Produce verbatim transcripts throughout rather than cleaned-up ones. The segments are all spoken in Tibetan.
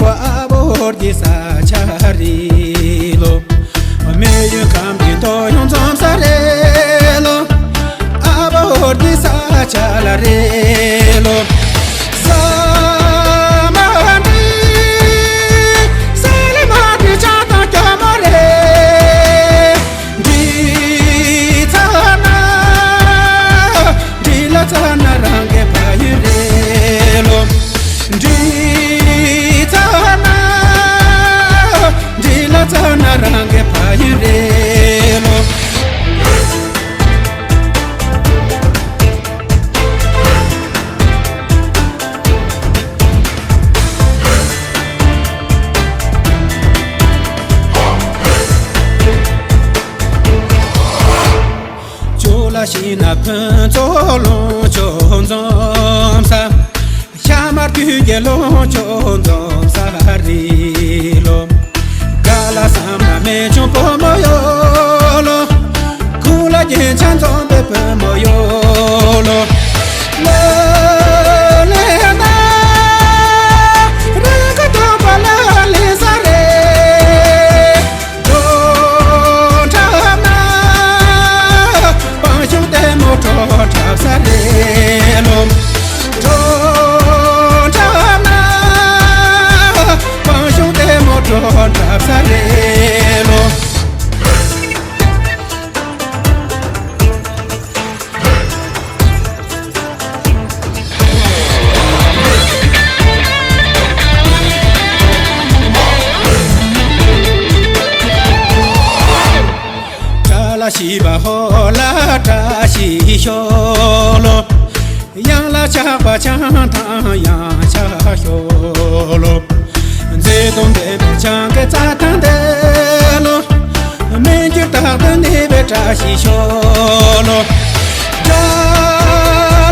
ཨ་བོར་གྱི་ས་ཆ་རེད་ལོ། མེ་ཡོད་ཁམས་ཀྱི་ཐོ་ཡོང་འཛོམས་ས་རེད་ལོ། ཨ་བོར་གྱི་ས་ཆ་ལ་རེད་ལོ། ས་མ་འདི་ས་ལ་མ་འདི་ཅང་དང་སྐྱ་མོ་རེད། འདི་ཚ་ན་འདི་ལ་ཚ་ན་རང་གི་ཕ་ཡུལ་རེད་ལོ། འདི་ཚ་ན་འདི་ལ་ཚ་ན་རང་གི་ཕ་ཡུལ་རེད་ལོ། ཇོ་ལ་ཤི་ན་ཕུན་ཚོགས་ལོངས་སྤྱོད་འཛོམས་ས། ཤ་མར་དུས་ཀྱི་ལོངས་སྤྱོད་འཛོམས་ས་རེད་ལོ། ག་ལ་བསམ་ན་མེ་ཆུང་བུ་མོ་ཡོད་ལོ། ཁུ་ལ་རྒྱན་ཆ་འཛོམས་པའི་བུ་མོ་ཡོད་ལོ། ལོ་ལེ་ན་རང་གི་སྟོན་པ་ལ་ལེ་ས་རེད། གྲོ་འཁྲབ་ན་སྤང་ཤུན་ལྟད་མོ་གྲོ་འཁྲབ་ས་རེད་ལོ། གྲོ་འཁྲབ་ན་སྤང་ཤུན་ལྟད་མོ་གྲོ་འཁྲབ་ས་རེད་ལོ། བཀྲ་ལ་ཤིས་པ་ཧོ་ལ་བཀྲ་ཤིས་ཤོག་ལོ། གཡང་ལ་ཆགས་པ་བྱང་ཐང་གཡང་ཆགས་ཤོག་ལོ། མཛེས་སྡུག་ལྡན་པའི་བྱང་གི་རྩྭ་ཐང་འདི་ལོ། མི་འགྱུར་རྟག་ཏུ་གནས་པའི་བཀྲ་ཤིས་ཤོག་ལོ། བཀྲ་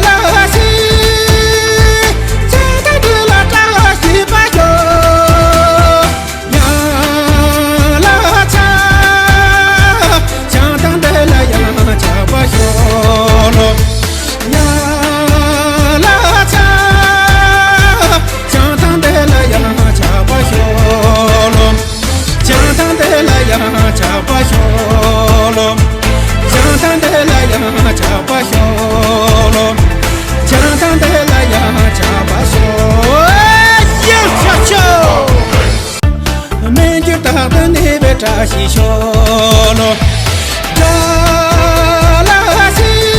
ལ་ཤིས། བྱང་ཐང་འདི་ལ་བཀྲ་ཤིས་པ་ཤོག། གཡང་ལ་ཆགས། བྱང་ཐང་འདི་ལ་གཡང་ཆགས་པ་ཤོག་ལོ། གཡང་ལ་ཆགས། བྱང་ཐང་འདི་ལ་གཡང་ཆགས་པ་ཤོག་ལོ། བྱང་ཐང་འདི་ལ་གཡང་ཆགས་པ་ཤོག་ལོ། བྱང་ཐང་འདི་ལ་གཡང་ཆགས་པ་ཤོག་ལོ། བྱང་ཐང་འདི་ལ་གཡང་ཆགས་པ་ཤོག། གཡང་ཆགས་ཤོག། མི་འགྱུར་རྟག་ཏུ་གནས་པའི་བཀྲ་ཤིས་ཤོག་ལོ། བཀྲ་ལ་ཤིས།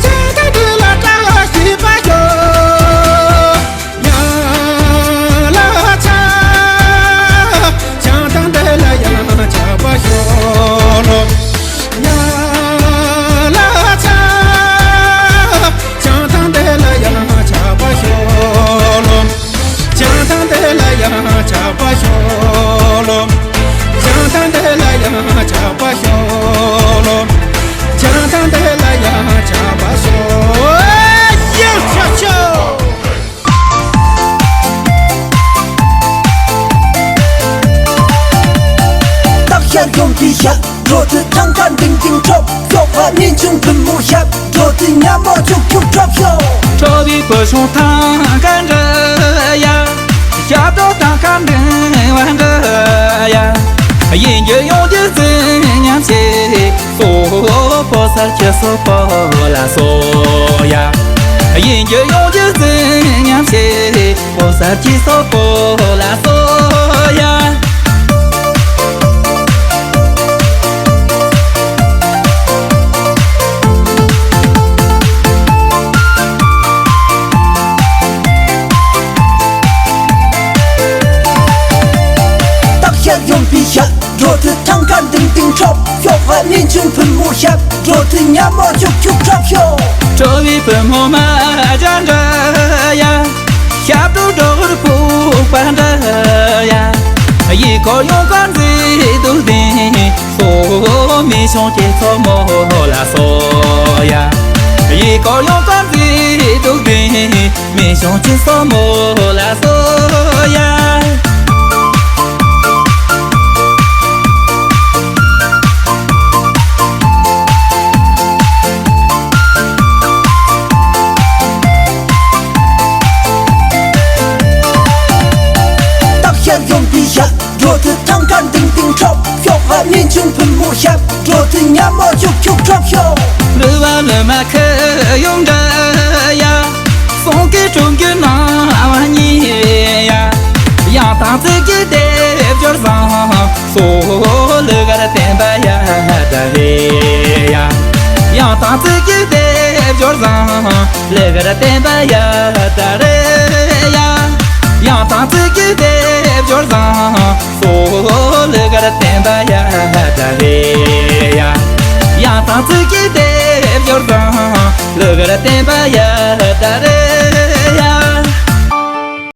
བྱང་ཐང་འདི་ལ་བཀྲ་ཤིས་པ་ཤོག། གཡང་ལ་ཆགས། བྱང་ཐང་འདི་ལ་གཡང་ཆགས་པ་ཤོག་ལོ། གཡང་ལ་ཆགས། བྱང་ཐང་འདི་ལ་གཡང་ཆགས་པ་ཤོག་ལོ། བྱང་ཐང་འདི་ལ་གཡང་ཆགས་པ་ཤོག་ལོ། བྱང་ཐང་འདི་ལ་གཡང་ཆགས་པ་ཤོག་ལོ། བྱང་ཐང་འདི་ལ་གཡང་ཆགས་པ་ཤོག། གཡང་ཆགས་ཤོག། སྟག་ཤར་ཡོང་གི་ཤག་འགྲོ་དུས་ཐང་ཀ་འབྲིང་འབྲིང་འཕྲོག་ཤོག་པ་མི་ཆུང་བུ་མོ་ཤག་འགྲོ་དུས་ཉ་མོ་ཁྱུག་ཁྱུག་འཕྲོག་ཤོག་འཕྲོ་བའི་བུ་ཆུང་ཐང་ཀ་འདྲ་ཡ། ཞབས་བྲོ་ཐང་ཀ་འབྲིང་བ་འདྲ་ཡ། ཡིན་རྒྱུ་ཡོང་རྒྱུ་བརྩི་སྙམ་བྱེད། སོ་ཕོ་སར་ཁྱི་སོ་ཕོ་ལ་སོ་ཡ། ཡིན་རྒྱུ་ཡོང་རྒྱུ་བརྩི་སྙམ་བྱེད། ཕོ་སར་ཁྱི་སོ་ཕོ་ལ་སོ་ཡ། སྟག་ཤར་ཡོང་པའི་ཤག་འགྲོ་དུས་ཐང་ཀ་འབྲིང་འབྲིང་འཕྲོག་ཤོག་པ་མི་ཆུང་བུ་མོ་ཤག་འགྲོ་དུས་ཉ་མོ་ཁྱུག་ཁྱུག་འཕྲོག་ཤོག་འཕྲོ་བའི་བུ་མོ་མ་འདྲ་འདྲ་ཡ། ཞབས་བྲོ་སྒྲོག་རུ་ཕུག་པ་འདྲ་ཡ། ཡི་གོ་ཡོང་ག་མཛེས་སྡུག་ལྡན། སོ་མི་ཆུང་ཁྱི་སོ་མོ་ལ་སོ་ཡ། ཡི་གོ་ཡོང་ག་མཛེས་སྡུག་ལྡན། མི་ཆུང་ཁྱི་སོ་མོ་ལ་སོ་ཡ། ཅུང་ཕུན་མོ་ཞབས་བྲོ་དུ་ཉམས་མོ་ཅུག་ཅུག་ཁྲོབ་ཤོག་ལུ་བ་ལུ་མ་ཁུ་ཡོང་འདྲ་ཡ། སོང་གི་ཀྲུང་གི་ནང་བ་ཉི་ཡ། ཡང་དང་ཚིག་གི་དེབ་སྦྱོར་བཟང་སོ་ལུ་གར་བསྟན་པ་ཡ་ད་རེ་ཡ། ཡང་དང་ཚིག་གི་དེབ་སྦྱོར་བཟང་ལུ་གར་བསྟན་པ་ཡ་ད་རེ་ཡ། ཡང་དང་ཚིག་གི་དེབ་སྦྱོར་བཟང་སོ་ལུ་གར་བསྟན་པ་ཡ་ད་རེ་ཡ། ཡང་དང་ཚིག་གི་དེབ་སྦྱོར་བཟང་ལུ་གར་བསྟན་པ་ཡ་ད་རེ་